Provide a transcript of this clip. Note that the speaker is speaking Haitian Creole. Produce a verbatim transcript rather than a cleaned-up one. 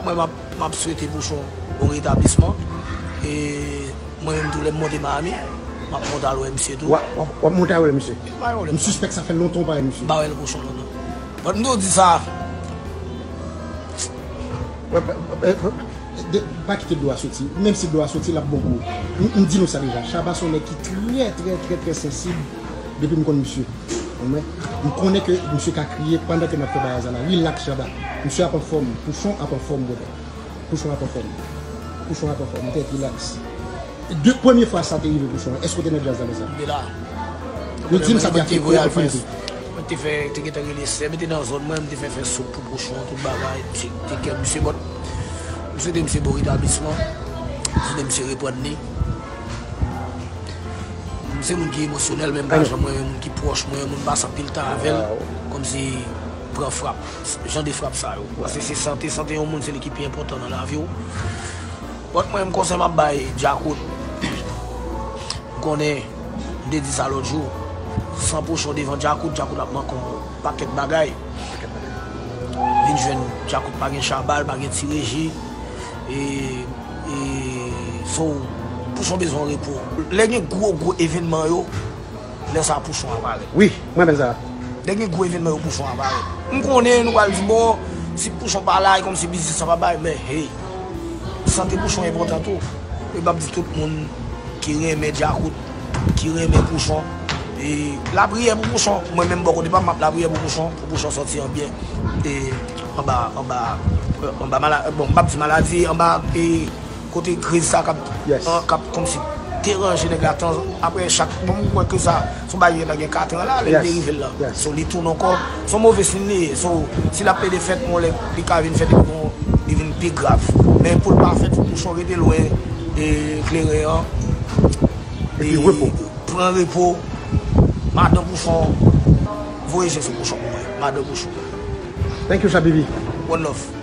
Mwen, m ap, m ap swete Pouchon bon retablisman. E mwen menm tou, lè m monte Miami, m ap monte al wè misye tou. W ap, w ap, w ap monte al wè misye? M al wè misye. M sispèk sa fè lontan w pa wè misye. M pa wè l Pouchon lontan. But m tou di sa. Wè, pa, pa, pa, de, pa kite dlo a soti. Menm si dlo a soti, l ap bon pou ou. M, m di nou sa deja. Shabba se yon nèg ki trè, trè, trè, trè sansib depi m konn misye. Ou konprann? M konnen ke misye ka kriye pandan ke m ap fè bagay sa la. Relax, Shabba. Misye ap anfòm. Pouchon ap anfòm, brother. Pouchon ap anfòm. Pouchon ap anfòm. Ou tèt relax. De, premye fwa sa te rive Pouchon an, èske w te nan djaz la lè sa? M te la. Yo di m sa te afekte w anpil tou. Mwen te fè, te gentan rele sè, mete nan zòn mwen, m te fè fè soup pou Pouchon, tout bagay. Misye te kè misye, but m swete misye bon retablisman. M swete misye reprann li. M se moun ki emosyonèl, men m pa janm renmen moun ki pwòch mwen, yon moun m pase anpil tan avè l, kòmsi pran frap, jan de frap sa yo. Paske se sante, sante yon moun se li ki pi enpòtan nan lavi w. But mwen, m konsèy m ap bay Djakout. M konnen, m te di sa lòt jou, san Pouchon devan Djakout, Djakout ap manke yon pakèt bagay. Vin jwenn Djakout pa gen Shabba, pa gen Ti Reji. E, e, so, Pouchon bezwen repo. Lè gen gwo, gwo evènman yo, lè sa Pouchon aparèt. Wi, mwen menm sa. Lè gen gwo evènman yo, Pouchon aparèt. M konnen nou pral di, bon, si Pouchon pa la, e kòmsi biznis lan pa bay, men hey, sante Pouchon enpòtan tou. E m ap di tout moun ki renmen Djakout, ki renmen Pouchon, e lapriyè pou Pouchon. Mwen menm bò kote pa m, m ap lapriyè pou Pouchon, pou Pouchon sòti an byen. E anba, anba, anba mala-, bon, m p ap di maladi, anba, e kote kriz sa k ap, yes, an, k ap kòmsi deranje nèg la tan apre chak, bon, m kwè ke sa se yon bagay ki gentan gen kat an la, lè l te, yes, rive l la. Yes. So, li tounen ankò. Se yon move siy li ye. So, si l ap plede fèt, yon lè, li ka vin fèt, li bon, li vin pi grav. Men pou l pa fèt, fò Pouchon rete lwen, e, kleren an. Epi e repo. Pran repo. Madan Pouchon, voye je sou Pouchon pou mwen. Madan Pouchon. Thank you, Shabibi. One love.